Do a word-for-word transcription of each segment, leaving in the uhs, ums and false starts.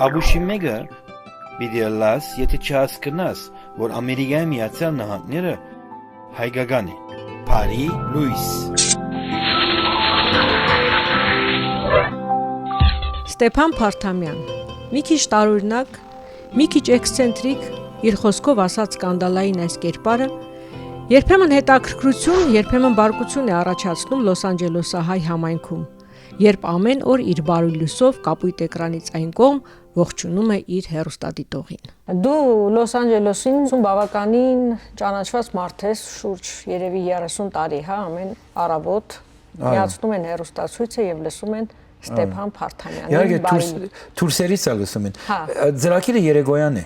Ապուշի մէկը պիտի ըլլաս, եթէ չհասկնաս, որ Ամերիկայի Միացյալ Նահանգները հայկական է։ Բարի լոյս։ Ստեփան Փարթամեան, մի քիչ տարօրինակ, մի քիչ էքսցենտրիկ, իր խօսքով ասած սկանդալային այս կերպարը, երբեմն հետաքրքրութիւն, երբեմն բարկութիւն է առաջացնում Լոս Անջելոսահայ համայնքում, երբ ամէն օր իր բարի լուսով կապոյտ էկրանից այն կողմ ողջունում է իր հեռուստադիտողին։ Դու Լոս Անջելոսին բաւականին ճանաչուած մարդ ես, շուրջ երեւի երեսուն տարի, հա, ամէն առաւօտ Այո։ միացնում են հեռուստացոյցը եւ լսում են Ստեփան Փարթամեանին Իհարկե, բարի դուրս, դուրսերից ալ լսում են։ Հա։ Ա, ծրագիրը երեկոյան է։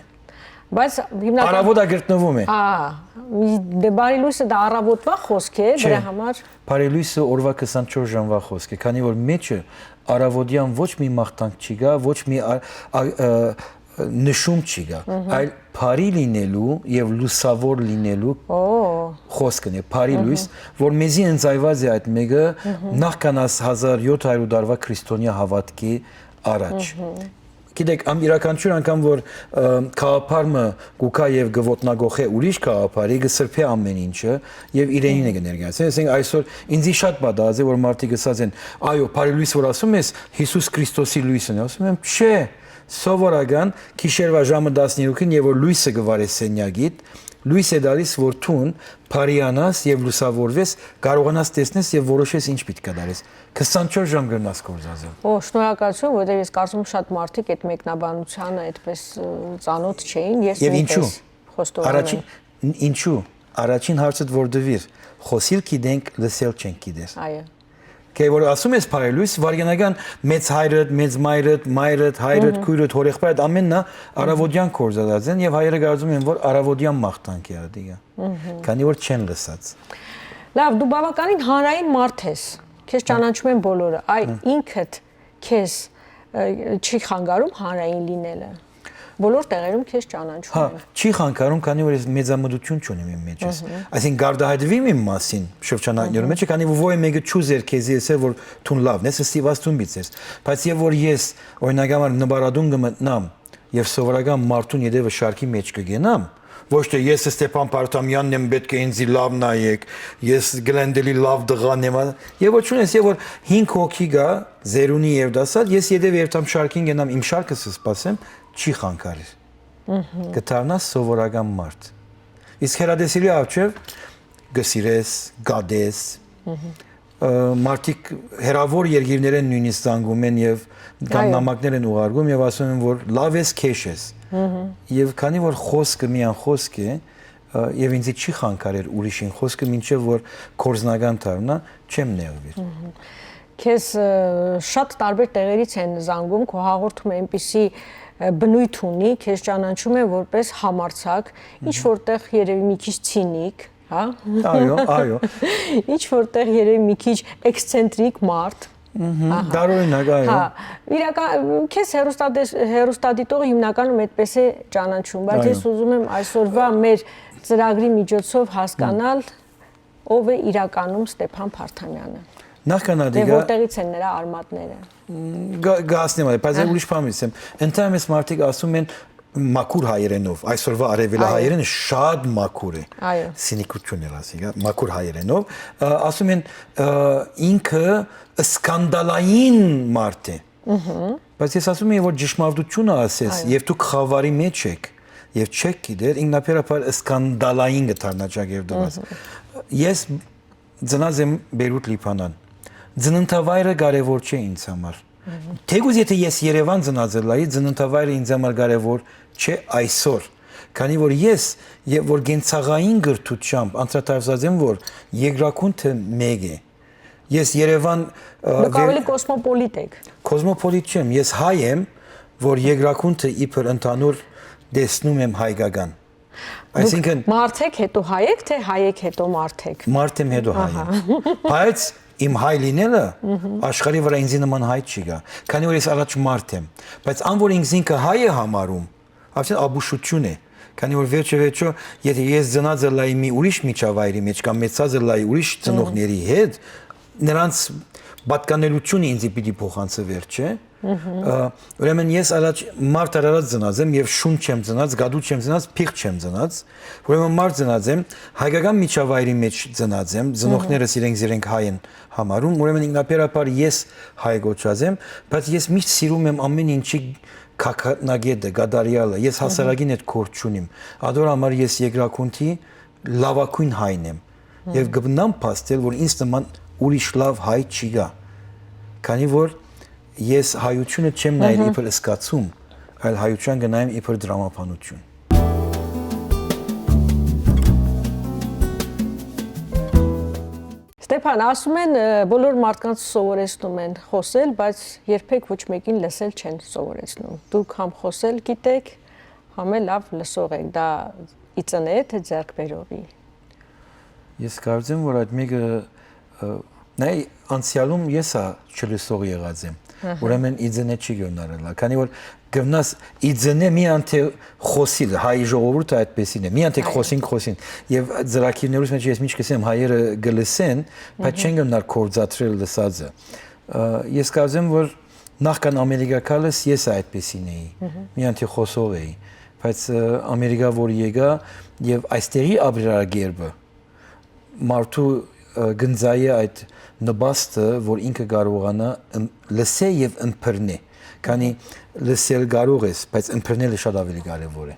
Բայց հիմնական Առավոտը գտնվում է։ Ա, մի, դե բարի լույսը դա առավոտվա խոսք է, Չէ։ դրա համար Բարի լույսը օրվա քսանչորս ժամվա խոսք է, քանի որ մեջը առավոտեան ոչ մի մաղթանք չի գա, ոչ մի ա-, ա-, ա-, նշում չի գա, Մհմ։ այլ բարի լինելու եւ լուսավոր լինելու Օ։ խոսքն է, բարի Մհմ։ լույս, որ մեզի ընծայված է այդ մեկը Մհմ։ նախքան աս հազար յոթ հարյուր տարվա քրիստոնեայ հաւատքի առաջ։ Մհմ։ Գիտեք, ամ-, իւրաքանչիւր անգամ, որ, ը, գաղափար մը կու գայ եւ կը ոտնագողէ ուրիշ գաղափարի, կը սրբէ ամէն ինչը եւ իրենին է կը ներկայացնէ։ Ասենք այսօր ինձի շատ պատահած է, որ մարդիկ ըսած են, «Այո, բարի լույս որ ասում ես, Յիսուս Քրիստոսի լույսն է»։ Ասում եմ, «Չէ, սովորական, գիշերվա ժամը տասներկուն եւ որ լույսը կը վարես սենյակիդ, լույս է տալիս, որ դուն բարիանաս եւ լուսավորվես, կարողանաս տեսնես եւ որոշես ինչ պիտի կատարես։ Քսանչորս ժամ կրնաս գործածել»։ Օ, շնորհակալություն, որովհետեւ ես կարծում եմ շատ մարդիկ այդ մեկնաբանությանը այդպես, ը, ծանոթ չէին, ես Եւ ինչու՞։ նույնպես խոստովանում Առաջին, եմ։ ն-, ինչու՞։ Առաջին հարցդ որ դվիր, խոսիլ գիտենք, լսել չենք գիտեր։ Այո։ Քանի որ ասում ես բարի լույս, վարյանական մեծ հայրդ, մեծ մայրդ, մայրդ, հայրդ, Մհմ։ քույրդ, հորեղբայրդ, ամենն ա առավոտյան կործանած են եւ հայերը կարծում են, որ առավոտյան մաղթանք է ադիգա, Մհմ։ քանի որ չեն լսած։ Լավ, դու բավականին հանրային մարդ ես, քեզ Հա։ ճանաչում են բոլորը, այ Հա։ ինքդ քեզ, ը, չի խանգարում հանրային լինելը, բոլոր տեղերում քեզ ճանաչում Հա, են։ չի խանգարում, քանի որ ես մեծամտություն չունեմ իմ մեջ ես։ Մհմ։ Այսինքն գարդահայտվիմ իմ մասին շրջանակներում Մհմ։ մեջ, քանի որ ոյ մեկը չուզեր քեզի ասել, որ դուն լավն ես, ստիպված դուն պիտի ես։ Բայց եւ որ ես, օրինակ համար, նպարատուն կը մտնամ եւ սովորական մարդուն ետեւը շարքի մեջ կը գնամ, ոչ թե ես Ստեփան Փարթամեանն եմ, պետք է ինձի լավ նայեք, ես Գլենդելի լավ տղան եմ, ա-, եւ ոչ ունես, եւ որ հինգ հոգի գա, Զերունի եւ դասալ, ես ետեւը երթամ շարքին գնամ, իմ շարքս սպասեմ, չի խանգարիր։ Մհմ։ Կը դառնաս սովորական մարդ։ Իսկ հեռատեսիլի առջեւ կը սիրես, կատես, Մհմ։ ը, մարդիկ հեռաւոր երկիրներէն նույնիսկ զանգում են եւ կամ Այո։ նամակներ են ուղարկում եւ ասում են, որ լավ ես, քեշ ես։ Մհմ։ Եւ քանի որ խոսքը միան խոսք է, ը, եւ ինձի չի խանգարեր ուրիշին խոսքը, մինչեւ որ գործնական դառնա, չեմ նեղվիր։ Մհմ։ Քեզ, ը, շատ տարբեր տեղերից են զանգում, քո հաղորդումը այնպիսի, ը, բնույթ ունի, քեզ ճանաչում են որպես համարձակ, ինչ Մհմ։ որտեղ երևի մի քիչ ցինիկ, հա։ Այո, այո։ Ինչ որտեղ երևի մի քիչ էքսցենտրիկ մարդ։ Մհմ, Ահա։ տարօրինակ, այո։ Հա, իրական, քեզ հեռուստատես-, հեռուստադիտողը հիմնականում այդպես է ճանաչում, բայց Այո։ ես ուզում եմ այսօրվա մեր ծրագրի միջոցով հասկանալ, ով է իրականում Ստեփան Փարթամեանը։ Նախքան Դե ադիգա որտեղից են նրա արմատները։ Գա-, գասնեմ, այ, բայց Ահա։ ուրիշ բան եմ։ Ընդհանրապես մարդիկ ասում են մաքուր հայերենով, այսօրվա արևելահայերենը Այո։ շատ մաքուր է։ Այո։ Սինիկություն էր ասի, հա, մաքուր հայերենով, ա, ասում են, ա, ինքը սկանդալային մարդ է։ Մհմ։ Բայց ես ասում եմ, որ ճշմարտությունը ասես, Այո։ եւ դուք խավարի մեջ եք, եւ չեք գիտեր, ինքնաբերաբար սկանդալային կդառնա ճակերտված։ Մհմ։ Ես ծնած եմ Բեյրութ, Լիբանան։ Ծննդավայրը կարեւոր չէ ինձ համար։ Մհմ։ Թեկուզ եթե ես Երևան ծնած ելայի, ծննդավայրը ինձ համար կարեւոր չէ այսօր, քանի որ ես, ե-, որ կենցաղային կրթությամբ անդրադարձած եմ, որ երկրագունդը մեկն է։ Ես Երևան, ը, Դուք վեր- ավելի կոսմոպոլիտ եք։ Կոսմոպոլիտ չեմ, ես հայ եմ, որ երկրագունդը իբր ընդհանուր տեսնում եմ հայկական։ Դուք Այսինքն մարդ եք, հետո հայ եք, թե հայ եք, հետո մարդ եք։ Մարդ եմ, հետո հայ եմ։ Ահա։ Բայց իմ հայ լինելը Մհմ։ աշխարհի վրա ինձի նման հայ չի գա, քանի որ ես առաջ մարդ եմ։ Բայց ան, որ ինքզինքը հայ է համարում, արդեն ապուշություն է, քանի որ վերջը վերջո, եթե ես ծնած ելայի մի ուրիշ միջավայրի մեջ կամ մեծած ելայի ուրիշ Մհմ։ ծնողների հետ, նրանց պատկանելությունը ինձի պիտի փոխանցվեր, չէ՞։ Ա, ուրեմն ես առաջ մարդ արարած ծնած եմ եւ շուն չեմ ծնած, գադու չեմ ծնած, փիղ չեմ ծնած։ Ուրեմն մարդ ծնած եմ, հայկական միջավայրի մեջ ծնած եմ, ծնողներս իրենք, իրենք հայ են համարում, ուրեմն ինքնաբերաբար ես հայ կոչած եմ, բայց ես միշտ սիրում եմ ամեն ինչի գագաթնակետը, կատարեալը, ես հասարակին հետ գործ չունիմ։ Ադոր համար ես Երկրագունդի լաւագոյն հայն եմ եւ կմնամ փաստել, որ ինձ նման ուրիշ լաւ հայ չի գա, քանի որ ես հայությունը չեմ նայել իբր զգացում, այլ հայության կը նայեմ իբր տրամաբանություն։ Ստեփան, ասում են, ը, բոլոր մարդկանց սովորեցնում են խոսել, բայց երբեք ոչ մեկին լսել չեն սովորեցնում։ Դուք համ խոսել գիտեք, համ էլ լաւ լսող եք, դա ի ծնե՞, թե ձեռքբերողի։ Ես կարծեմ, որ այդ մեկը, ը, նայ, անցեալում ես ա չլսող եղած եմ։ Ահա։ Ուրեմն ի ծնե չի գոնարելա, քանի որ գվնաս ի ծնե մի անթե խոսիլ, հայ ժողովուրդը այդպեսին է, մի անթե Այո։ խոսին, խոսին։ Եվ ծրագիրներուս մեջ ես միշտ կսեմ, հայերը կլսեն, բայց Մհմ։ չեն գնար կործատրել լսածը։ Ը, ես կարծեմ, որ նախքան Ամերիկա գալս ես այդպեսին էի, Մհմ։ մի անթե խոսող էի, բայց, ը, Ամերիկա որ եկա եւ այստեղի ապրելակերպը, մարդու, ը, գնձայի այդ նպաստը, որ ինքը կարողանա ըմ-, լսե եւ ըմբռնե, քանի լսել կարող ես, բայց ըմբռնելը շատ ավելի կարեւոր է։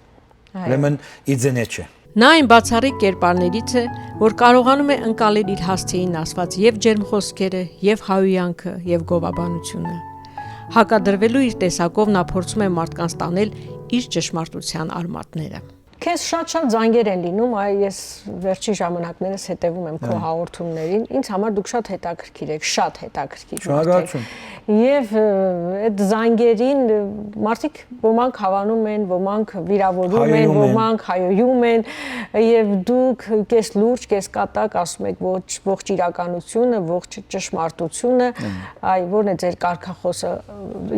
Այո։ Ուրեմն ի ձենէ չէ։ Նա այն բացառիկ կերպարներից է, որ կարողանում է ընկալել իր հասցեին ասված եւ ջերմ խոսքերը, եւ հայոյանքը, եւ գովաբանությունը։ Հակադրվելու իր տեսակով նա փորձում է մարդկանց տանել իր ճշմարտության արմատները։ Քեզ շատ-շատ զանգեր են լինում, այ ես վերջին ժամանակներս հետևում եմ քո Այո։ հաղորդումներին, ինձ համար դուք շատ հետաքրքիր եք, շատ հետաքրքիր մարդ եք։ Շնորհակալություն։ Եվ, ը, այդ զանգերին, ը, մարդիկ ոմանք հավանում են, ոմանք վիրավորում են, Հայոյում են։ ոմանք հայոյում են, եւ դուք կես լուրջ, կես կատակ ասում եք, ոչ, ողջ իրականությունը, ողջ ճշմարտությունը, Մմ։ այ որն է ձեր կարգախոսը,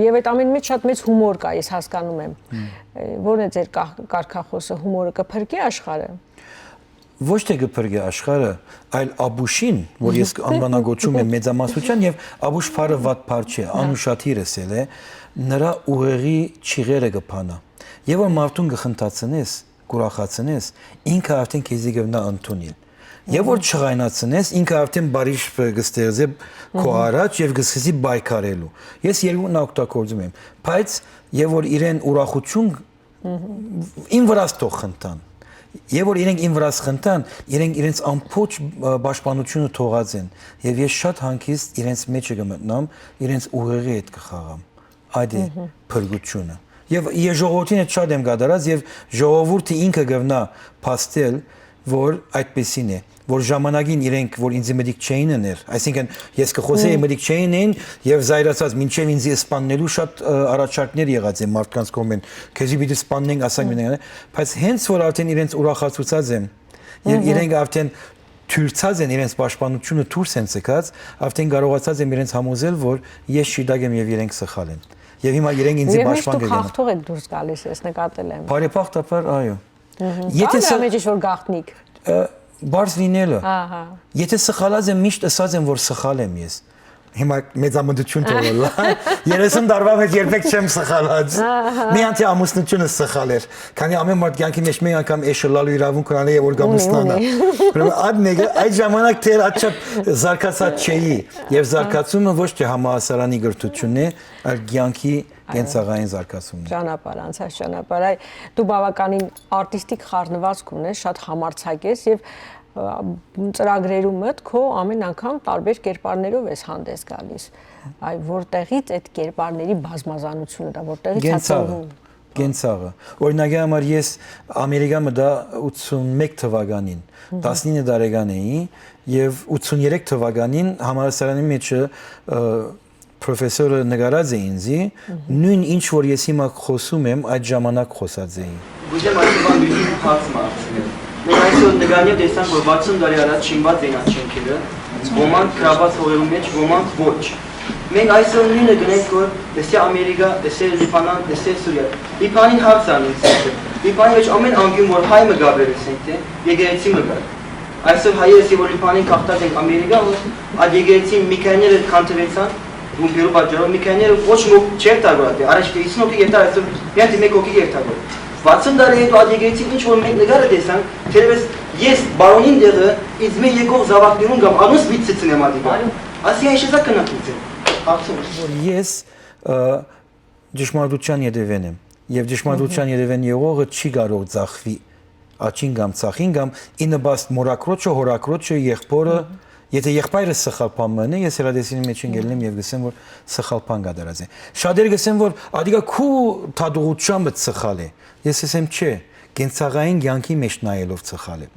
եւ այդ ամեն մեջ շատ մեծ հումոր կա, ես հասկանում եմ։ Մմ։ Ը, որն է ձեր կա-, կարգախոսը, հումորը կը փրկի աշխարհը։ Ոչ թե կը փրկի աշխարհը, այլ Աբուշին, որ ես անվանագոչում եմ մեծամասնության, եւ Աբուշ բառը վատ բառ չէ, Հա։ անուշադիր ըսել է, նրա ուղեղի չիղերը կը փանա։ Եվ որ մարդուն կը խնդացնես, կուրախացնես, ինքը արդեն քեզի կվնա ընդունիլ։ Եվ որ չղայնացնես, ինքը արդեն բարիշ կը ստեղծե քո Մհմ։ առաջ եւ կը սկսի պայքարելու։ Ես երկուքն օգտագործում եմ, բայց եւ որ իրեն ուրախություն իմ վրաս թող խնդան։ Եվ որ իրենք իմ վրաս խնդան, իրենք իրենց ամբողջ, ը, պաշտպանությունը թողած են, եւ ես շատ հանգիստ իրենց մեջը կը մտնամ, իրենց ուղեղի հետ կը խաղամ։ Այդ է Մհմ։ փրկությունը։ Եվ ես ժողովրդին հետ շատ եմ կատարած, եւ ժողովուրդը ինքը կվնա փաստել, որ այդպեսին է, որ ժամանակին իրենք, որ ինձ մտիկ չէին ըներ, այսինքն ես կխոսեի, Մհմ։ մտիկ չէին են, եւ զայրացած, մինչեւ ինձ սպաննելու շատ, ը, առաջարկներ եղած են մարդկանց կողմէն, քեզի պիտի սպաննենք, ասանք, Մհմ։ մտիկ, բայց հենց որ արդեն իրենց ուրախացուցած եմ, եւ Մհմ։ իրենք արդեն թույլցած են, իրենց պաշտպանությունը դուրս են ցկած, արդեն կարողացած եմ իրենց համոզել, որ ես շիտակ եմ եւ իրենք սխալ են։ Եվ հիմա իրենք ինձի Եվ միշտ պաշտպան դուք կգնան։ հաղթող եք դուրս գալիս, ես նկատել եմ։ Բարեբախտաբար, այո։ Մհմ։ Եթե Կա՞ սա դրա մեջ ինչ-որ գաղտնիք։ Ը, բարձ լինելը։ Ահա։ Եթե սխալած եմ, միշտ ըսած եմ, որ սխալ եմ ես։ Հիմա մեծամտություն թողել, երեսուն տարվա մեջ երբեք չեմ սխալած։ Ահա։ Մի անցի ամուսնությունը սխալ էր, քանի ամեն մարդ կյանքի մեջ մեկ անգամ էշ ըլլալու իրավունք ունի եւ որ Ունի, կամուսնանա։ ունի։ Ուրեմն այդ մեկը, այդ ժամանակ դեռ աչափ զարգացած չէի, եւ զարգացումը ոչ թե համահասարանի կրթությունն է, այլ կյանքի Այո։ կենցաղային զարգացումն է։ Ճանապարհ, անցած ճանապարհ, այ դու բավականին արտիստիկ խառնվածք ունես, շատ համարձակ ես, եւ, ը, ծրագրերու մտ քո ամեն անգամ տարբեր կերպարներով ես հանդես գալիս։ Այ որտեղից այդ կերպարների բազմազանությունը, դա որտեղից ա Կենցաղը, ծնվում։ կենցաղը։ Օրինակի համար ես Ամերիկա մտա ութսունմեկ թվականին, Մհմ։ տասնինը տարեկան էի, եւ ութսուներեք թվականին համալսարանի մեջ, ը, պրոֆեսորը նկարած է ինձի, Մհմ։ նույն ինչ որ ես հիմա խոսում եմ, այդ ժամանակ խոսած էի։ Կուզեմ այսօրվա նույն հարցը հարցնել։ Մենք այսօր նկարներ տեսանք, որ վաթսուն տարի առաջ շինված էին այդ շենքերը, ոմանք գրաված հողերու մեջ, ոմանք ոչ։ Մենք այսօր նույնը գնենք, որ տեսե Ամերիկա, տեսե Լիբանան, տեսե Սուրիա։ Լիբանին հարց անենք, Լիբանի մեջ ամեն անկիուն, որ հայ մը գա, վերեսենք, թե եկեղեցի մը գա։ Այսօր հայերս, որ Լիբանին գաղթած ենք Ամերիկա, որ այդ եկեղեցին միքայինները քանթվեցան, Ռումբերու պատճառով մի քանիները ոչ ոք չէր թագորատի, առաջ հիսուն հոգի երթար, այսօր միայն մեկ հոգի երթագոր։ Վաթսուն տարի հետո ատեգերեցի ինչ որ մենք նկարը տեսանք, թերևս ես բարոնին դեղը ինձ մէ եկող զաւակներուն կամ անոնց միտքը ցնեմ ատիկա։ Ասի այս շեզա կնակլուծեմ։ Ախսում։ Որ ես, ը, ճշմարտության ետևեն եմ, եւ ճշմարտության ետևեն եղողը չի կարող ձախվի աջին կամ ձախին կամ ի նպաստ մորակրոջը, հորակրոջը, եղբորը, եթե եղբայրը սխալ բան մնի, ես հեռադեսին մեջ ընկելն եմ եւ գսեմ, որ սխալ բան կատարած է։ Շատեր գսեն, որ ադիկա քու թատուղությամբ սխալ է։ Ես ասեմ, չէ, կենցաղային կյանքի մեջ նայելով սխալ է։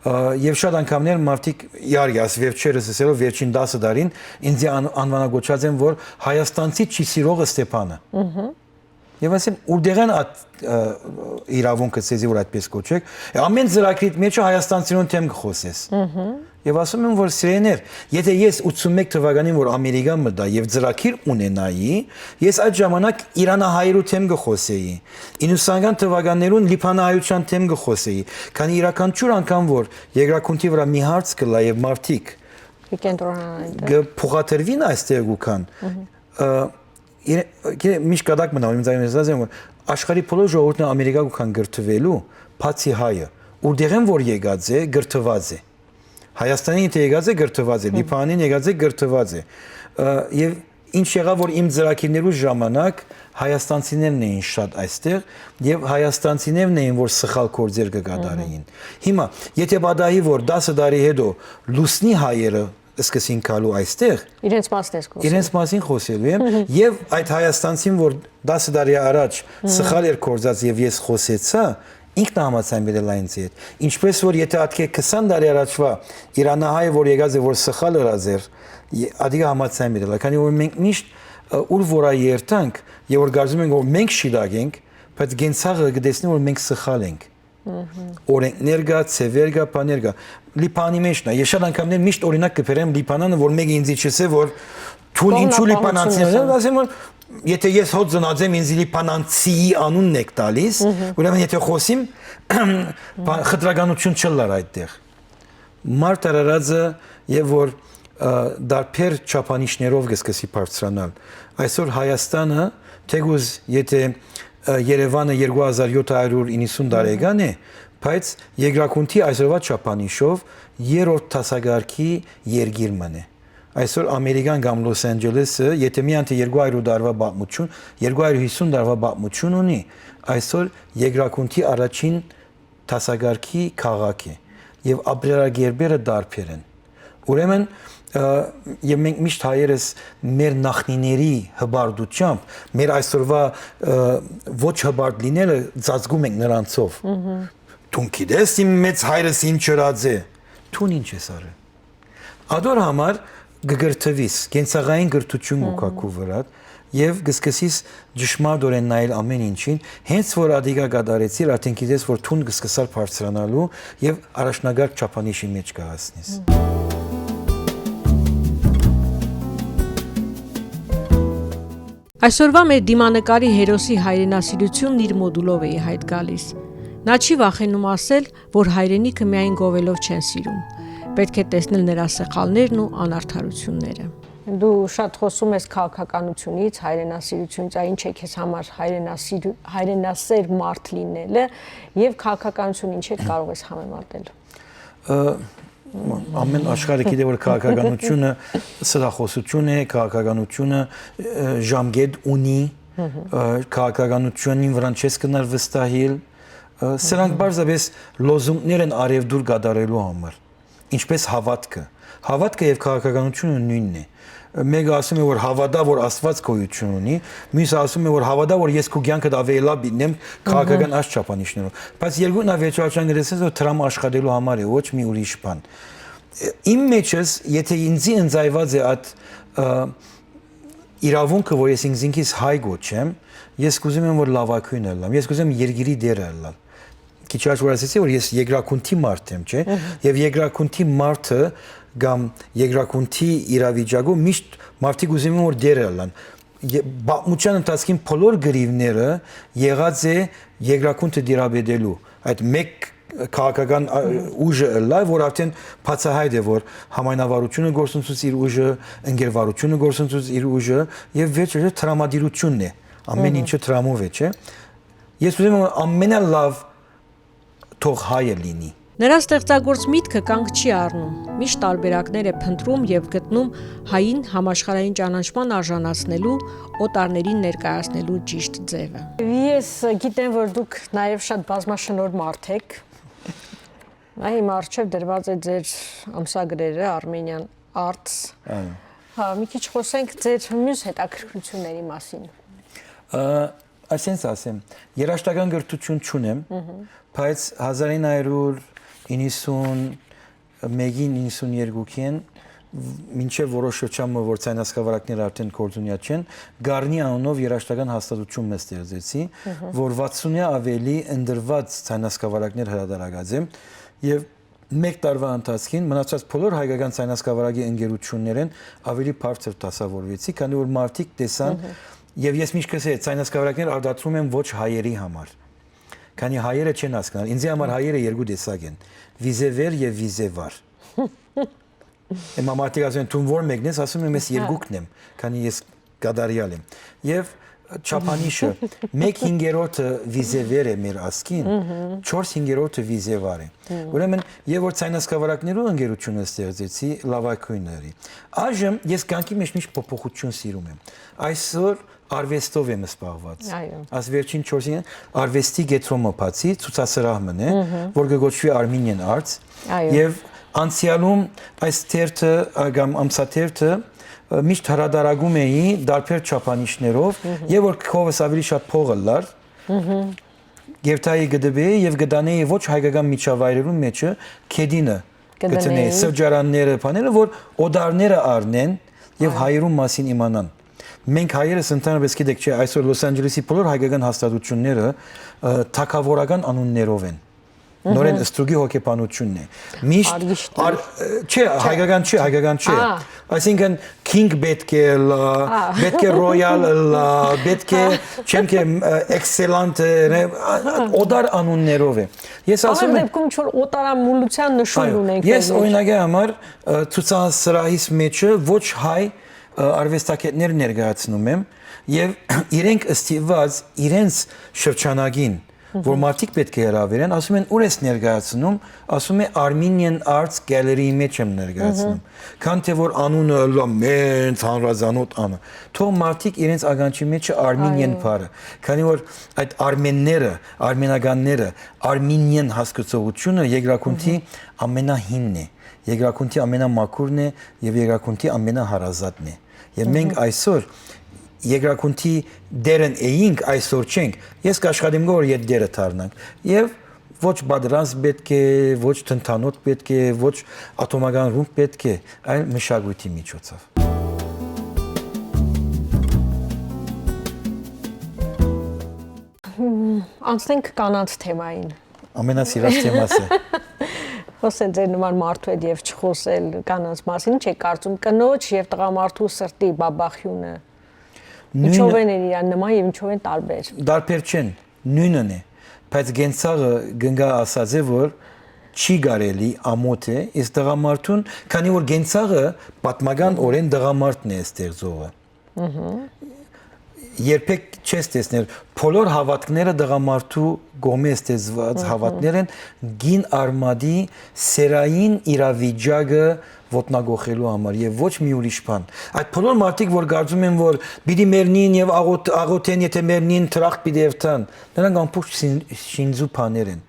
Ա, եւ շատ անգամներ մարդիկ, իհարկե, աս վերջերս ասելով, վերջին տասը տարին ինձ ան-, անվանագոչած են, որ Հայաստանցի չի սիրող Ստեփանը։ Եւ ասեմ, ուրդեղեն այդ, ը, իրավունքը ցեզի, որ այդպես կոչեք, է, ամեն ծրագրիդ մեջ Հայաստանցիներուն դեմ կխոսես։ Եւ ասում եմ, որ սիրեներ, եթե ես ութսունմեկ թվականին, որ Ամերիկա մտա եւ ծրագիր ունենայի, ես այդ ժամանակ իրանահայերու դեմ կխոսեի, իննսունական թվականներուն լիբանահայության դեմ կխոսեի, քանի իրականչուր անգամ, որ երկրագունդի վրա մի հարց կլա եւ մարդիկ կենտրոնանան այնտեղ, կփոխադրվին այստեղ ու կան, ը, իրե-, գիտե, միշտ կատակ մնամ, ինձ այն ասած եմ, որ աշխարհի բոլոր ժողովուրդները Ամերիկա կան կրթվելու, բացի հայը, ուրդեղեն որ եկած է, կրթված է։ Հայաստանին եթե եկած է, կրթված է, Լիբանանին եկած է, կրթված է։ Ը, եւ ինչ եղա, որ իմ ծրագիրներու ժամանակ հայաստանցիներն էին շատ այստեղ, եւ հայաստանցիներն էին, որ սխալ գործեր կը կատարեին։ Հիմա, եթե պատահի, որ տասը տարի հետո լուսնի հայերը սկսին գալու այստեղ, իրենց մասին ես խոսում։ Իրենց մասին խոսելու եմ, եւ այդ հայաստանցին, որ տասը տարի առաջ սխալ էր գործած եւ ես խոսեցա, ինքն ա համաձայն պիտի լայ ինձի հետ։ Ինչպես որ եթե ատկե քսան տարի առաջվա իրանահայը, որ եկած է, որ սխալ ըրած էր, ե-, ադիկա համաձայն պիտի լայ, քանի որ մենք միշտ, ը, ուր որ ա երթանք, եւ որ կարծում ենք, որ մենք շիտակ ենք, բայց կենցաղը կտեսնի, որ մենք սխալ ենք։ Օրենքներ կա, ձևեր կա, բաներ կա։ Լիբանանի մեջ նա, ես շատ անգամներ միշտ օրինակ կբերեմ Լիբանանը, որ մեկը ինձ չսե, որ դուն Կողմն ինչու լիբանանցի ես, ապահովությունը։ Ասեմ, որ եթե ես հոտ ծնած եմ, ինձ լիբանանցիի անունն եք տալիս, ուրեմն եթե խոսիմ, բա-, խտրականություն չլար այդտեղ։ Մարդ արարածը եւ որ, ը, դարբեր չափանիշներով կը սկսի բարձրանալ։ Այսօր Հայաստանը, թեկուզ եթե, ը, Երևանը երկու հազար յոթ հարյուր իննսուն տարեկան է, բայց երկրագունդի այսօրվա չափանիշով երրորդ դասակարգի երկիր մն է։ Այսօր Ամերիկան կամ Լոս Անջելեսը, եթե մի անդի երկու հարյուր տարվա պատմություն, երկու հարյուր հիսուն տարվա պատմություն ունի, այսօր երկրագունդի առաջին դասակարգի քաղաք է, եւ ապրելակերպերը տարբեր են։ Ուրեմն, ը, եւ մենք միշտ հայերս մեր նախնիների հպարտությամբ, մեր այսօրվա, ը, ոչ հպարտ լինելը ծածկում ենք նրանցով։ Դուն գիտես իմ մեծ հայրս ինչ ըրած է, դուն ինչ ես արել։ Ադոր համար կկրթվիս, կենցաղային կրթություն կու գա քու վրադ, եւ կսկսիս ճշմարտորեն նայել ամեն ինչին, հենց որ ադիկա կատարեցիր, արդեն գիտես, որ դուն կսկսար բարձրանալու եւ առաջնակարգ չափանիշի մեջ կհասնես։ Այսօրվա մեր դիմանկարի հերոսի հայրենասիրությունն իր մոդուլով է ի հայտ գալիս։ Նա չի վախենում ասել, որ հայրենիքը միայն գովելով չեն սիրում։ Պետք է տեսնել նրա սխալներն ու անարդարությունները։ Դու շատ խոսում ես քաղաքականությունից, հայրենասիրությունից, այ ինչ է քեզ համար հայրենասիր-, հայրենասեր մարդ լինելը, եւ քաղաքականությունը ինչ հետ կարող ես համեմատել։ Ը, ամեն աշխարհը գիտե, որ քաղաքականությունը սրախոսություն է, քաղաքականությունը, ը, ժամկետ ունի, ը, քաղաքականությունին վրան չես կնար վստահիլ, ը, սրանք պարզապես լոզունգներ են արևտուր կատարելու համար, ինչպես հավատքը։ Հավատքը եւ քաղաքականությունը նույնն է։ Մեկը ասում է, որ հավատա, որ Աստված գոյություն ունի, մյուսը ասում է, որ հավատա, որ ես քու կյանքդ ավելի լավ պիտի նեմ քաղաքական այս չափանիշներով։ Բայց երկուքն ա վերջո աչան գրեցես, որ դրամ աշխատելու համար է, ոչ մի ուրիշ բան։ Իմ մեջս, եթե ինձի ընծայված է այդ, ը, իրավունքը, որ ես ինքզինքիս հայ գոչեմ, ես կուզում եմ, որ լավագույնը ըլլամ, ես կուզեմ երկիրի դերը ըլլալ։ Քիչ առաջ որ ասեցի, որ ես երկրագունդի մարդ եմ, չէ՞, եւ երկրագունդի մարդը կամ երկրագունդի իրավիճակով միշտ մարդիկ ուզում են, որ դերը ըլլան։ Ե-, պատմության ընթացքին բոլոր կռիվները եղած է երկրագունդը դիրապետելու, այդ մեկ քաղաքական, ա, ուժը ըլլայ, որ արդեն բացայայտ է, որ համայնավարությունը գործընծուց իր ուժը, ընկերվարությունը գործընծուց իր ուժը, եւ վերջերս տրամադիրությունն է։ Ամեն ինչը տրամով է, չէ՞։ Ես ուզում եմ, որ ամենալավ թող հայը լինի։ Նրա ստեղծագործ միտքը կանգ չի առնում, միշտ տարբերակներ է փնտրում եւ գտնում հային համաշխարհային ճանաչման արժանացնելու, օտարներին ներկայացնելու ճիշտ ձեւը։ Ես գիտեմ, որ դուք նաեւ շատ բազմաշնորհ մարդ եք։ Այ իմ առջեւ դրուած է ձեր ամսագրերը, Armenian Arts։ Այո։ Հա, մի քիչ խոսենք ձեր մյուս հետաքրքրությունների մասին։ Ա, այսենց ասեմ, երաժշտական կրթութիւն չունեմ, բայց հազար ինը հարյուր իննսուն մէկին, իննսուն երկուքին, մինչեւ որոշ շրջան մը, որ ցայնասկավառակները արդեն գործունեաց չեն, Գառնի անունով երաժշտական հաստատութիւն մը ստեղծեցի, որ վաթսունի աւելի ընտրուած ցայնասկավառակներ հրադարակած եմ, եւ մէկ տարուա ընթացքին մնացած բոլոր հայկական ցայնասկավառակի ընկերութիւններէն աւելի բարձր դասաւորուեցի, քանի որ մարդիկ տեսան, եւ ես միշտ կ'ըսեի, ցայնասկավառակներ արտադրում են ոչ հայերի համար, քանի հայերը չեն հասկնար։ Ինձի համար հայերը երկու տեսակ են, վիզեվեր եւ վիզեվար։ Հիմա մարդիկ ասում են, «Դուն ո՞ր մեկն ես»։ Ասում եմ, «Ես երկուքն եմ, քանի ես կատարյալ եմ»։ Եւ չափանիշը, մեկ հինգերորդը վիզեվեր է մեր ազգին, չորս հինգերորդը վիզեվար է։ Ուրեմն, եւ որ ցայնասկավառակներու ընկերութիւնը ստեղծեցի լաւագոյնների։ Այժմ ես կյանքի մեջ միշտ փոփոխություն սիրում եմ։ Այսօր արվեստով եմ զբաղված։ Այո։ Այս վերջին չորս հինգ արվեստի կեդրոնը բացի, ցուցասրահ մըն է, որ կը կոչուի Armenian Arts, Այո։ Եւ անցեալում այս թերթը, ա, կամ ամսաթերթը, ը, միշտ հրադարակում էի տարբեր չափանիշներով, եւ որ քովս աւելի շատ փող ըլլար, կերթայի կը տուէի եւ կը տանէի ոչ հայկական միջավայրերուն մեջը, գետինը Կը կը դնէի, դնէի։ Սրճարանները, բաները, որ օտարները առնեն եւ Այո։ Հայերուն մասին իմանան։ Մենք հայերս ընդհանրապես գիտեք, չէ, այսօր Լոս Անջելեսի բոլոր հայկական հաստատությունները, ը, թագաւորական անուններով են։ Նորէն Ստրուկի հոգեբանությունն է։ Միշտ Արգիշտ։ ար-, ը, չէ, Չէ։ հայկական չի, հայկական չի։ Ա։ Այսինքն, King պետք է ըլլա, Ա։ պետք է Royal ըլլա, պետք է, Ա։ չեմ կ'եմ, ը, Excellent, ը, ը, օտար անուններով է։ Ես Ամեն ասում եմ դեպքում ինչ որ օտարամոլութեան նշույլ Այո, ունենք ես մեր մեջ։ Օրինակի համար, ը, ցուցասրահիս մեջը ոչ հայ, ը, արվեստագետներ ներկայացնում եմ, եւ իրենք ստիպված իրենց շրջանակին, որ մարդիկ պետք է հրավիրեն, ասում են, «Ո՞ւր ես ներկայացնում»։ Ասում է, «Armenian Arts Gallery-ի մեջ եմ ներկայացնում»։ Քան թե որ անունը ըլլա մենց հանրազանոթ անը։ Թող մարդիկ իրենց ականջի մեջը Armenian Այո։ Բառը, քանի որ այդ արմենները, արմենականները, Armenian հասկացողությունը Երկրագունդի ամենահինն է, Երկրագունդի ամենամաքուրն է եւ Երկրագունդի ամենահարազատն է։ Եւ մենք այսօր Երկրագունդի դերն էինք, այսօր չենք։ Ես կաշխատեմ, որ յետ դերը դառնանք։ Եւ ոչ պատերազմ պետք է, ոչ թնդանոթ պետք է, ոչ ատոմական ռումբ պետք է, այլ մշակոյթի միջոցով։ Անցնենք կանանց թեմային։ Ամենասիրած թեմաս է։ Խոսել ձեր նման մարդու հետ եւ չխոսել կանանց մասին, ինչ եք կարծում, կնոջ եւ տղամարդու սրտի բաբախիւնը։ Ինչով Նույնը են իրար նման եւ ինչով են տարբեր։ Տարբեր չեն, նույնն է, բայց կենցաղը գնկա ասած է, որ չի կարելի, ամոթ է, իսկ տղամարդուն, քանի որ կենցաղը պատմական օրեն տղամարդն է ստեղծողը։ Երբեք չես տեսներ, բոլոր հաւատքները տղամարդու կողմէ ստեղծված հաւատքներ են, կին արմատի սերային իրավիճակը ոտնակոխելու համար եւ ոչ մի ուրիշ բան։ Այդ բոլոր մարդիկ, որ կարծում են, որ պիտի մեռնին եւ աղոթ-, աղոթեն, եթե մեռնին, թրախ պիտի երթան, նրանք ամբողջ շին-, շինզու բաներ են։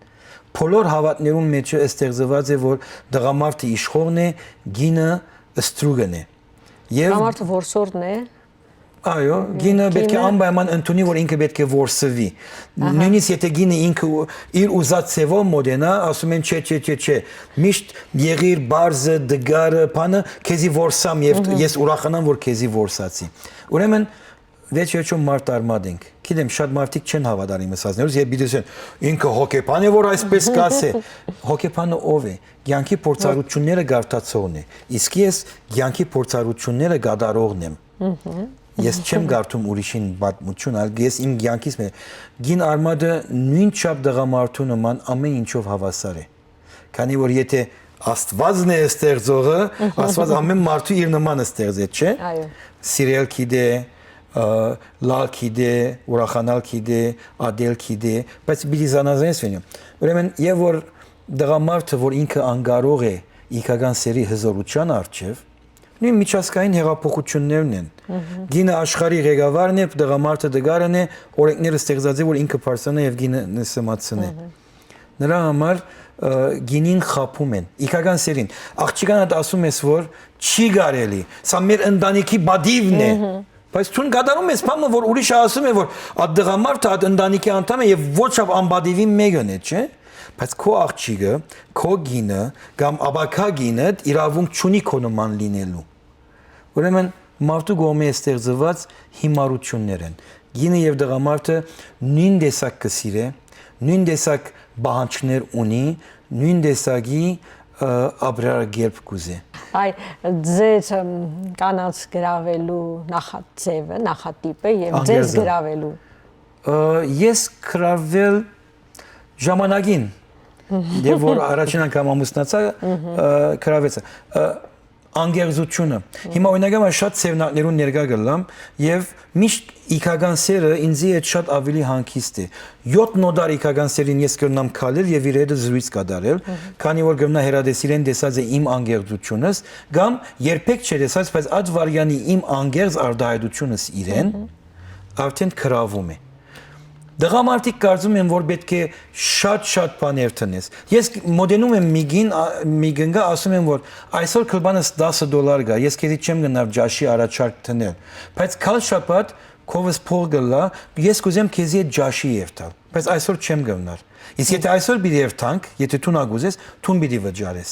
Բոլոր հաւատներուն մեջը ստեղծված է, որ տղամարդը իշխողն է, կինը ստրուկն է։ Եւ Տղամարդը որսորդն է։ Այո, կինը պետք է կինը անպայման ընդունի, որ ինքը պետք է որսուի։ Ահա։ Նույնիսկ եթե կինը ինքը ու-, իր ուզած ձևով մոտենա, ասում են, «Չէ, չէ, չէ, չէ, միշտ եղիր պարզը, դգարը, բանը, քեզի որսամ եւ Մհմ։ ես ուրախանամ, որ քեզի որսացի»։ Ուրեմն, վերջերաչում մարդ արմատ ենք։ Գիտեմ, շատ մարդիկ չեն հաւատար իմ ըսածներուս, եւ պիտի ասեն, «Ինքը հոգեբան է, որ այսպես կասէ»։ Հոգեբանը ով է։ Կյանքի փորձառությունները գարթացողն է, իսկ ես կյանքի փորձառությունները կատարողն եմ։ Ես չեմ կարդում ուրիշին պատմություն, այլ ես իմ կեանքիս մէջ։ Կին արմատը նոյնչափ տղամարդու նման ամէն ինչով հաւասար է։ Քանի որ եթե Աստուածն է ստեղծողը, Աստուած ամէն մարդու իր նման ստեղծեց, չէ՞։ Այո։ Սիրել գիտե, ը, լալ գիտե, ուրախանալ գիտե, ատել գիտե, բայց պիտի զանազանես վենյում։ Ուրեմն, եւ որ տղամարդը, որ ինքը անկարող է իգական սերի հզորութեան առջեւ, նոյն միջազգային հեղափոխություններն են։ Կինը աշխարհի ղեկավարն է, տղամարդը տկարն է, օրենքները ստեղծած է, որ ինքը բարձրանայ եւ կինը նսեմացնէ։ Նրա համար, ը, գինին խաբում են, իգական սերին։ Աղջիկան ատ ասում ես, որ չի կարելի, սա մեր ընտանիքի պատիվն է։ Բայց դուն կատարում ես բանը, որ ուրիշը ասում է, որ այդ տղամարդը այդ ընտանիքի անդամ է եւ ոչ ավ անպատիվի մեկն է, չէ՞։ Բայց քո աղջիկը, քո կինը կամ ապագայ կինը իրավունք չունի քո նման լինելու։ Ուրեմն մարդու կողմէ ստեղծուած հիմարություններ են։ Կինը եւ տղամարդը նոյն տեսակ կը սիրէ, նոյն տեսակ պահանջներ ունի, նոյն տեսակի, ը, ապրակերպ կ'ուզէ։ Այ ձեր, ըմ, կանանց գրաւելու նախաձեւը, նախատիպը եւ ձեզ Անգերզը։ Գրաւելու։ Ը, ես գրավել ժամանակին, եւ որ առաջին անգամ ամուսնացա, ը, գրավեցա, ը, անգերզությունը։ Հիմա օրինակ, շատ ձեռնակներուն ներկայ կ'ըլլամ, եւ միշտ իգական սերը ինձի հետ շատ ավելի հանգիստ է։ Յոթ նոյն դար իգական սերին ես կրնամ քալել եւ իր հետ զրույց կատարել, քանի որ կրնայ հեռատեսիլէն տեսած է իմ անգերզությունս, կամ երբեք չէ տեսած, բայց այդ վարյանի իմ անգերզ արտահայտությունս իրեն արդեն գրավում է։ Տղամարդիկ կարծում են, որ պէտք է շատ-շատ բաներ տնես։ Ես մոտենում եմ մի գին, ա, մի գնգա, ասում եմ, որ այսօր քլբանս տասը դոլար կայ, ես քեզի չեմ գնար ճաշի առաջարկ տնել, բայց քալ շաբաթ քովս փող կ'ըլլայ, ես կ'ուզեմ քեզի հետ ճաշի երթալ, բայց այսօր չեմ գնար։ Իսկ եթե այսօր պիտի երթանք, եթե դուն ա կ'ուզես, դուն պիտի վճարես։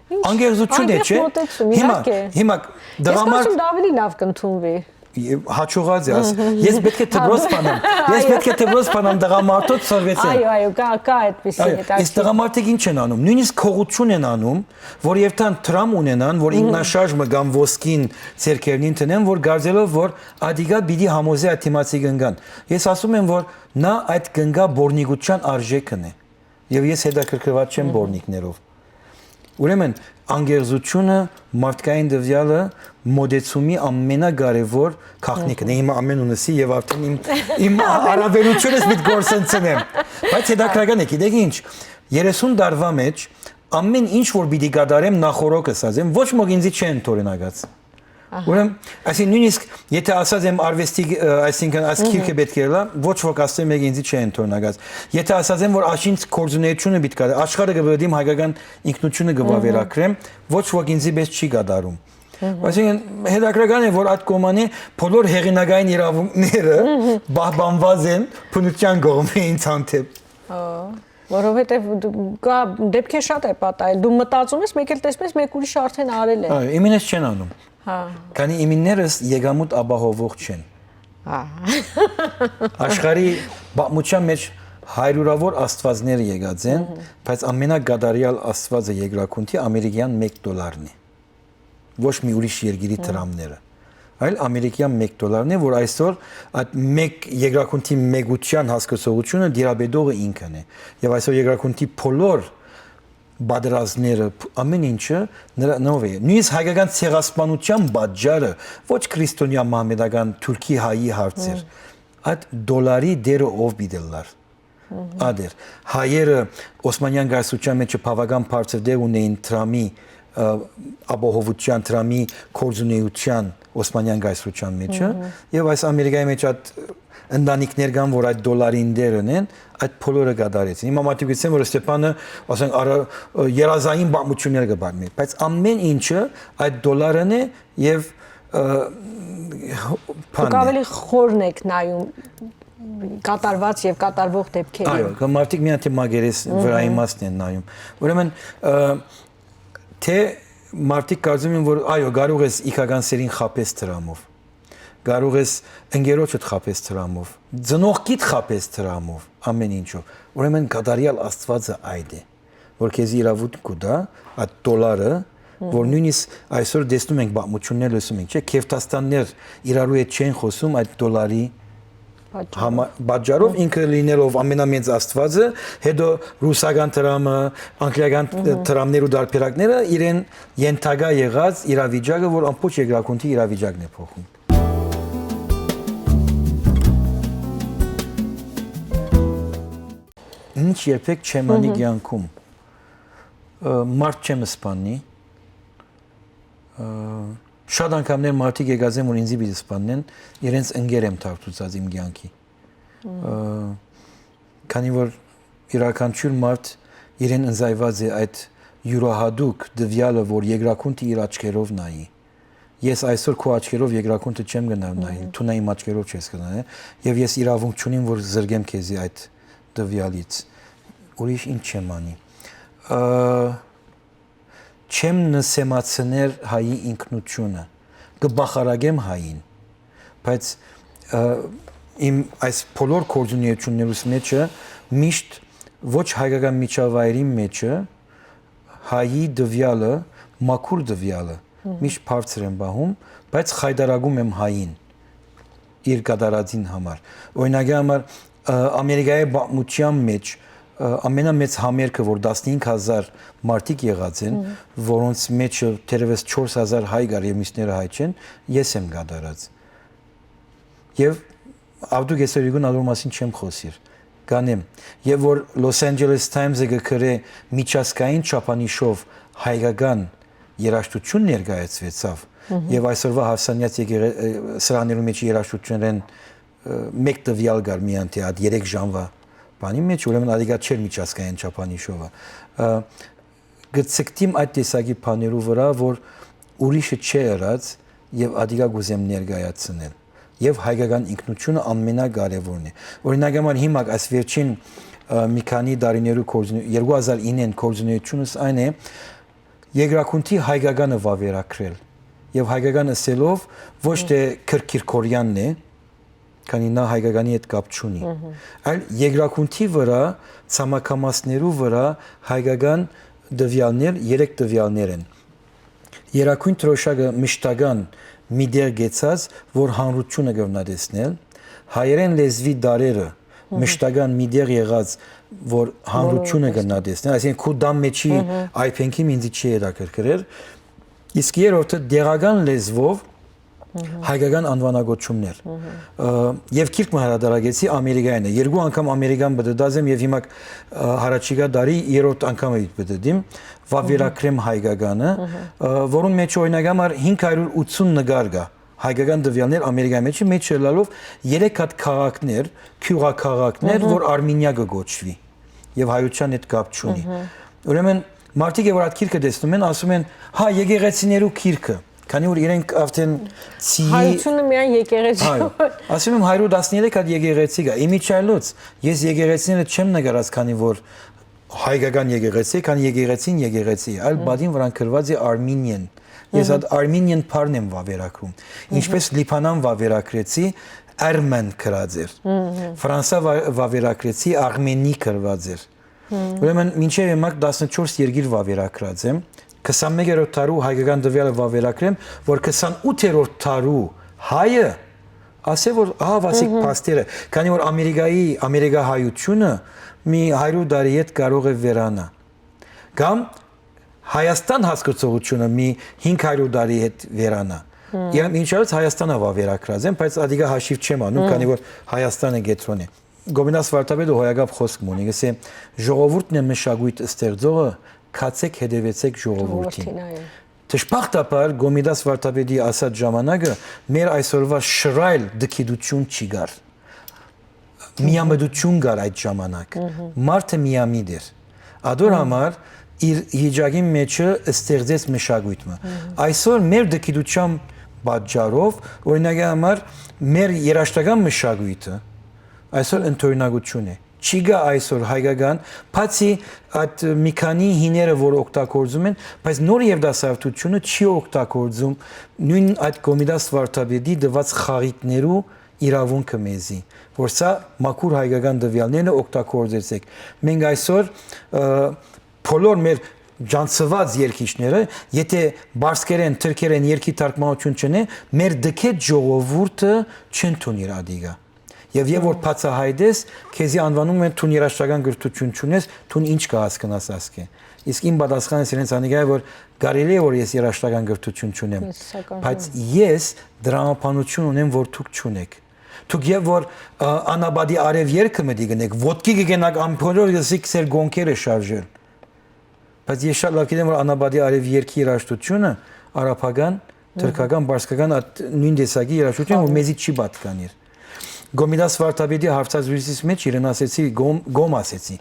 Ինչ անգերզություն է, անգերզ չէ՞։ Մոտեցում, հիմա, իհարկե։ Հիմա ես դղամարդ կարծում, դա ավելի լավ կ'ընդունվի։ Հաջողած է, աս-, ես պետք է դպրոց բանամ, ես պետք է դպրոց բանամ, դղամարդոց սորվեցին։ Այո, այո, կա, կա այդպիսի այո, հետաքրքիր։ Իսկ դղամարդիկ ինչ են անում, նույնիսկ քողություն են անում, որ երթան դրամ ունենան, որ ինքնաշարժ մը կամ ոսկին ձեռքերնին տնեն, որ կարծելով, որ ադիգա պիտի համոզե այդ դիմացի կնկան։ Ես ասում եմ, որ նա այդ կնկա բորնիկության արժեքն է, եւ ես հետաքրքրված չեմ բորնիկներով։ Ուրեմն, անգերզությունը մարդկային տվյալը մոտեցումի ամենակարևոր գաղտնիքն է։ Հիմա ամեն ունսի եւ արդեն իմ, իմ առավելությունս պիտի գործընծնեմ։ Բայց հետաքրական է, գիտեք ինչ, երեսուն տարվա մեջ ամեն ինչ, որ պիտի կատարեմ, նախորոք ըսած եմ, ոչ մոք ինձի չէ ընդօրինակած։ Ահա։ Ուրեմն, այսինքն, նույնիսկ եթե ասած եմ արվեստի, ը, այսինքն, այս գիրքը պետք է ըլլայ, ոչ ոք, ասեմ, մեկ ինձի չէ ընդօրինակած։ Եթե ասած եմ, որ աշինց գործունեությունը պիտի կա, աշխարհը կը բդիմ հայկական ինքնությունը կը վավերագրեմ, ոչ ոք ինձի պես չի կատարում։ Այսինքն, հետաքրական է, որ այդ կողմանի բոլոր հեղինակային իրավունքները պահպանված են բնության կողմէ ինձ հանդեպ։ Ահա, որովհետեւ դու, կա, դեպքեր շատ է պատահել, դու մտածում ես, մեկ էլ տեսնում ես, մեկ ուրիշ արդեն արել է։ Այո, իմինս չեն անում։ Հա։ Քանի իմիններս եկամուտ ապահովող չեն։ Ահա։ Աշխարհի պատմության մեջ հարյուրավոր աստվածներ եկած են, բայց ամենակատարյալ աստվածը երկրագունդի ամերիկյան մեկ դոլարն է։ Ոչ մի ուրիշ երկիրի դրամները, այլ ամերիկյան մեկ դոլարն է, որ այսօր այդ մեկ երկրագունդի մեգության հասկացողությունը դիրապետողը ինքն է։ Եւ այսօր երկրագունդի բոլոր պատերազմները, փ-, ամեն ինչը նրա, նով է։ Նույնիսկ հայկական ցեղասպանության պատճառը ոչ քրիստոնեայ մահմեդական թուրքի հայի հարց էր։ Այդ դոլարի դերը ով պիտի լար։ Ադեր։ Հայերը Օսմանյան կայսրության մեջ բավական բարձր դեր ունեին դրամի, ը, ապահովության, դրամի գործունեության Օսմանյան կայսրության մեջը, եւ այս Ամերիկայի մեջ այդ ընտանիքներ կան, որ այդ դոլարին դեր ունեն, այդ բոլորը կատարեցին։ Հիմա մարդիկ գիտեն, որ Ստեփանը, ասենք, արա-, ը, երազային պատմություններ կը պատմի, բայց ամեն ինչը այդ դոլարն է եւ, ը, բանն է։ Դուք ավելի խորն եք նայում կատարված եւ կատարվող դեպքերին։ Այո, կա մարդիկ միայն թե մագերես վրայի մասն են նայում։ Ուրեմն, ը, թե մարդիկ կարծում են, որ այո, կարող ես իգական սերին խաբես դրամով, կարող ես ընկերոջդ խաբես դրամով, ծնողքիդ խաբես դրամով, ամեն ինչով։ Ուրեմն կատարյալ Աստվածը այդ է, որ քեզի իրավունք կու տայ այդ դոլարը որ նոյնիսկ այսօր տեսնում ենք, պատմութիւններ լսում ենք, չէ՞, քերթաստաններ իրարու հետ չեն խօսում այդ դոլարի Պատճառով։ Համա-, պատճառով, ինքը լինելով ամենամեծ աստվածը, հետո ռուսական դրամը, անգլիական Մհմ։ դրամներ ու դարբերակները իրեն ենթակայ եղած իրավիճակը, որ ամբողջ երկրագունդի իրավիճակն է փոխում։ Ինչ երբեք չեմ անի Մհմ։ կեանքում, ը, մարդ չեմ սպանի, ը, շատ անգամներ մարդիկ եկած են, որ ինձի պիտի սպաննեն, իրենց ընկեր եմ դարձուցած իմ կեանքի։ Մհմ։ Ը, քանի որ իւրաքանչիւր մարդ իրեն ընծայուած է այդ իւրահատուկ տվեալը, որ երկրագունդը իր աչքերով նայի։ Ես այսօր քո աչքերով երկրագունդը չեմ գնար նայել, Մհմ։ դու նայ իմ աչքերով չես գնայ, եւ ես իրավունք չունիմ, որ զրկեմ քեզի այդ տվեալից։ Ուրիշ ինչ չեմ անի։ Ը, չեմ նսեմացներ հայի ինքնութիւնը, կը բախարակեմ հային, բայց, ը, իմ այս բոլոր գործունեություններուս մեջը միշտ ոչ հայկական միջավայրին մեջը հայի տվեալը, մաքուր տվեալը, Մհմ։ միշտ բարձր եմ պահում, բայց խայտարակում եմ հային իր կատարածին համար։ Օրինակի համար, ը, Ամերիկայի պատմութեան մեջ, ը, ամենամեծ համերգը, որ տասնհինգ հազար մարդիկ եղած են, Մհմ։ որոնց մեջը թերևս չորս հազար հայ կար եւ մյուսները հայ չեն, ես եմ կատարած։ Եւ Աբդու Գեսերիգուն ալոր մասին չեմ խօսիր, կանեմ։ Եւ որ Los Angeles Times-ը կը գրէ միջազգային չափանիշով հայկական երաժշտություն ներկայացուեցաւ, Մհմ։ եւ այսօրվա Հովսանեաց եկեղէ-, ը, սրահներու մեջ երաժշտություններէն, ը, մէկ տվեալ կար միայն, թէ այդ երեք ժամվա բանի մեջ, ուրեմն ադիկա չէր միջազգային չափանիշովը։ Ը, կը ցկտիմ այդ տեսակի բաներու վրայ, որ ուրիշը չէ ըրած, եւ ադիկա կուզեմ ներկայացնել։ Եւ հայկական ինքնությունը ամենակարեւորն է։ Օրինակ համար հիմա այս վերջին, ը, մի քանի տարիներու գործունե-, երկու հազար իննեն գործունեությունս այն է, երկրագունդի հայկականը վավերագրել։ Եւ հայկական ըսելով ոչ Մհմ։ թե Քրք Կիրքորեանն է, քանի նա հայկականի հետ կապ չունի, Մհմ։ այլ երկրագունդի վրայ, ցամաքամասներու վրայ հայկական տվեալներ, երեք տվեալներ են։ Երագույն դրոշակը մշտական մի տեղ գեցած, որ հանրությունը կրնայ տեսնել, հայերէն լեզուի տարրերը Մհմ։ մշտական մի տեղ եղած, որ հանրությունը Բոլորը կրնայ տեսնել, այսինքն՝ քու տան մեջի Մհմ։ այբենքին ինձ չի հետաքրքրեր, իսկ երրորդը՝ տեղական լեզվով Մհմ։ հայկական անվանակոչումներ։ Մհմ։ Ը, եւ գիրք մը հրատարակեցի Ամերիկայէն։ Երկու անգամ Ամերիկան պտտած եմ, եւ հիմա, ը, յառաջիկա տարի երրորդ անգամը պիտի պտտեմ, վավերագրեմ հայկականը, Մհմ։ ը, որուն մեջ, օրինակ համար, հինգ հարիւր ութսուն նկար կայ, հայկական տվեալներ Ամերիկայի մեջ, մեջ ելալով երեք հատ քաղաքներ, գիւղաքաղաքներ, Մհմ։ որ Արմինիա կը կոչուի, եւ հայութեան հետ կապ չունի։ Մհմ։ Ուրեմն, մարդիկ, որ այդ գիրքը տեսնում են, ասում են, «Հա, եկեղեցիներու գիրքը», քանի որ իրենք արդեն ցի- Հայությունը միայն եկեղեցի- Այո, ասում եմ, հարիւր տասներեք հատ եկեղեցի կայ։ Իմիջիայլոց, ես եկեղեցիները չեմ նկարած, քանի որ հայկական եկեղեցի, քանի եկեղեցին եկեղեցի է, այլ Մհմ։ պատին վրան գրված է Armenian։ Ես Մհմ։ այդ Armenian բառն եմ վավերագրում։ Մհմ։ Ինչպես Լիբանան վավերագրեցի, Armen գրած էր։ Մհմ։ Ֆրանսա վա-, վավերագրեցի, Armenie գրված էր։ Մհմ։ Ուրեմն մինչեւ հիմա տասնչորս երկիր վավերագրած եմ, քսանմեկերորդ դարու հայկական տվեալը վավերագրեմ, որ քսանութերորդ դարու հայը ասէ, որ ահա վասիկ Մհմ։ փաստերը, քանի որ Ամերիկայի, Ամերիկա հայությունը մի հարիւր տարի հետ կարող է վերանա, կամ Հայաստան հասկացողությունը մի հինգ հարիւր տարի հետ վերանա։ Մհմ։ Իրան ինչ արած, Հայաստանը վավերագրած եմ, բայց ադիկա հաշիվ չեմ անում, Մհմ։ քանի որ Հայաստանը կեդրոն է։ Գոմեդաս վարդապետը հոյակապ խօսք մը ունի, կսե, «Ժողովուրդն է մշակոյթ ստեղծողը, քացեք, հետևեցեք ժողովուրդին»։ Ժողովուրդին, այո։ Դժբախտաբար, Գոմեդաս վարդապետի ասած ժամանակը մեր այսօրվա շռայլ դգիտություն չի կար։ Միամտություն կար այդ ժամանակ։ Մհմ։ Մարդը միամիտ էր։ Ադոր Մհմ։ համար իր հիջակին մեջը ստեղծեց մշակոյթ մը։ Մհմ։ Այսօր մեր դգիտության պատճառով, օրինակի համար, մեր երաժշտական մշակոյթը այսօր ընդօրինակություն է։ Չի գա այսօր հայկական, բացի այդ մի քանի հիները, որ օգտագործում են, բայց նոր երիտասարդությունը չի օգտագործում նոյն այդ Գոմեդաս վարդապետի տված խաղիկներու իրավունքը մեզի, որ սա մաքուր հայկական տվյալներն է, օգտագործեցեք։ Մենք այսօր, ը, բոլոր մեր ճանչցուած երկիչները, եթե պարսկերէն, թրքերէն երկի թարգմանութիւն չունի, մեր դքետ ժողովուրդը չընդունիր ատիկա։ Եվ երբ որ բացայայտես, քեզի անուանում են, դուն երաժշտական կրթութիւն չունես, դուն ինչ կը հասկնաս ասկէ։ Իսկ իմ պատասխանը սիրենց անիկա է, որ կարելի է, որ ես երաժշտական կրթութիւն չունեմ, Ես սակայն բայց ես դրամաբանութիւն ունեմ, որ դուք չունեք։ Դուք երբ որ, ը, անապատի արեւ երկը մտի գնեք, ոտքի կգնաք ամբողջով, եսիք ձեր գոնքերը շարժել։ Բայց ես շատ լավ գիտեմ, որ անապատի արեւ երկի երաժշտությունը արաբական, թրքական, պարսկական, այդ նոյն տեսակի երաժշտություն, որ մեզի չի պատկանիր։ Գոմիդաս Վարդապետի հարցազրույցից մեջ իրեն ասեցի, գոմ, գոմ ասեցի։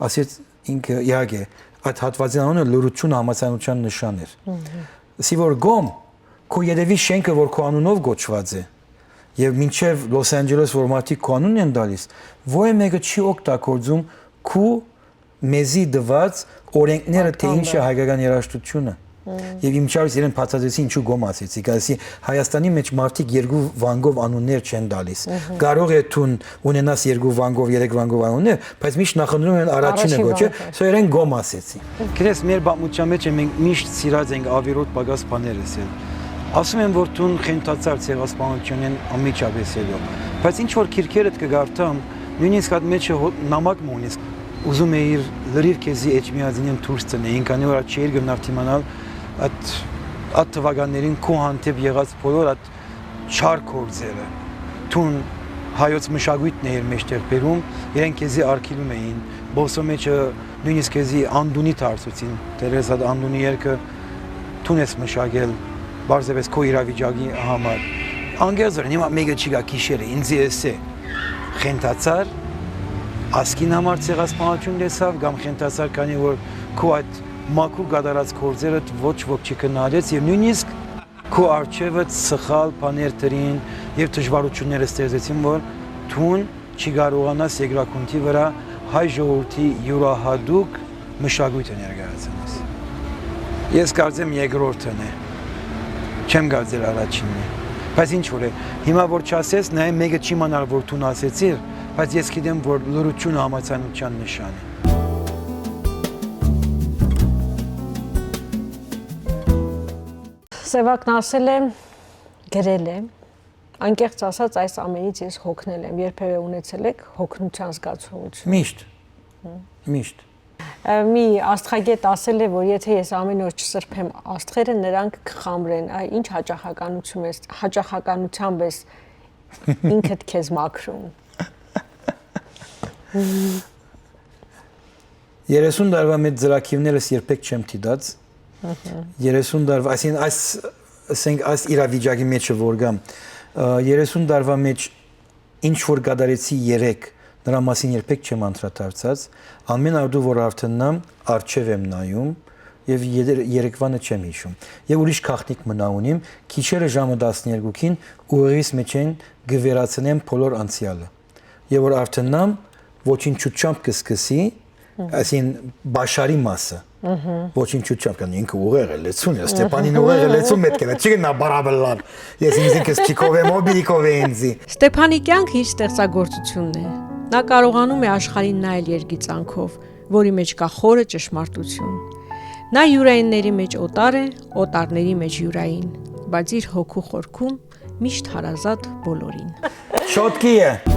Ասեց ինքը, իհարկե, այդ հատվածին անունը լռությունը համաձայնության նշան էր։ Ասի որ գոմ, քո ետևի շենքը, որ քո անունով կոչուած է, եւ մինչեւ Լոս Անջելոս, որ մարդիկ քո անունն են տալիս, ոյ մէկը չի օգտագործում քու մեզի տուած օրենքները, թե ինչ է հայկական երաժշտությունը։ Եւ իմ չարս իրեն բացատրեցի, ինչու գոմ ասեցի, կասի Հայաստանի մեջ մարդիկ երկու վանգով անուններ չեն տալիս։ Կարող է դուն ունենաս երկու վանգով, երեք վանգով անուններ, բայց միշտ նախընտրում են առաջինը Առաջին գոչը, վանգը։ Սա իրեն գոմ ասեցի։ Գիտես, մեր պատմության մեջ է մենք միշտ սիրած ենք ավիրոտ պակաս բաներ ասել։ Ասում են, որ դուն խենթացար ցեղասպանութենէն անմիջապէս յետոյ։ Բայց ինչ որ քիրքերդ կը կարդամ, նոյնիսկ այդ մեջը հո-, նամակ մը ունես, ուզում է իր լրիվ քեզի էջմիածինեն դուրս ծնե, ինքանի վրա չէր գնար դիմանալ այդ, այդ թվականներին քու հանդեպ եղած բոլոր այդ չար գործերը։ Դուն հայոց մշակույթն է իր մեջտեղ բերում, իրենք քեզի արգիլում էին, Բոսո մեջը նոյնիսկ քեզի Անդունի դարձուցին, դեռ ես այդ Անդունի երկը դուն ես մշակել, պարզեպէս քո իրավիճակի համար։ Անկեղծորեն, հիմա մէկը չի գա գիշերը, ինձի էսե խենթացար, ասկին համար ցեղասպանություն տեսավ, կամ խենթացար, քանի որ քու այդ մաքուր կատարած գործերդ ոչ ոք չի քննադատեց, եւ նոյնիսկ քու առջեւդ սխալ բաներ դրին եւ դժուարություններ ստեղծեցին, որ դուն չի կարողանաս երկրագունդի վրա հայ ժողովրդի յուրահատուկ մշակոյթը ներկայացնես։ Ես կարծեմ երկրորդն է, չեմ կարծեր առաջինն է, բայց ինչ որ է, հիմա որ չասես, նայ մէկը չի իմանար, որ դուն ասեցիր, բայց ես գիտեմ, որ լռությունը համաձայնության նշան է։ Սեւակն ասել է, գրել է, անկեղծ ասած, այս ամենից ես հոգնել եմ, երբեւէ ունեցել եք հոգնության զգացողություն։ Միշտ։ Միշտ։ Ա, մի աստղագետ ասել է, որ եթե ես ամեն օր չսրբեմ աստղերը, նրանք կխամրեն։ Այ ինչ հաճախականություն ես, հաճախականությամբ ես ինքդ քեզ մաքրում։ երեսուն տարուա մեջ ծրագիրներս երբեք չեմ դիտած։ երեսուն տարուա, այսինքն այս, ասենք, այս իրավիճակի մեջ որ կամ, ը, երեսուն տարուա մեջ ինչ որ կատարեցի երեկ, նրա մասին երբեք չեմ անդրադարձած, ամեն արտու որ արտըննամ, արջև եմ նայում եւ եր-, երեկվանը չեմ հիշում։ Եվ ուրիշ գաղտնիք մնա ունիմ, քիչերը ժամը տասներկուքին ուղեղիս մեջ են կը վերացնեմ բոլոր անցեալը։ Եվ որ արտըննամ, ոչինչությամբ կը սկսի, այսինքն՝ բաշարի մասը, ոչինչությամբ, կան ինքը ուղեղը լեցուն է, Ստեփանին ուղեղը լեցուն մտքերը, չի գնա բարաբլան, ես ինձ ինքս չիքով եմ, ո բիլիքով է ինձի։ Ստեփանի կյանքը իր ստեղծագործությունն է։ Նա կարողանում է աշխարհին նայել երգիծանքով, որի մեջ կա խորը ճշմարտություն։ Նա յուրայինների մեջ օտար է, օտարների մեջ յուրային, բայց իր հոգու խորքում միշտ հարազատ բոլորին։ Չոտքի է։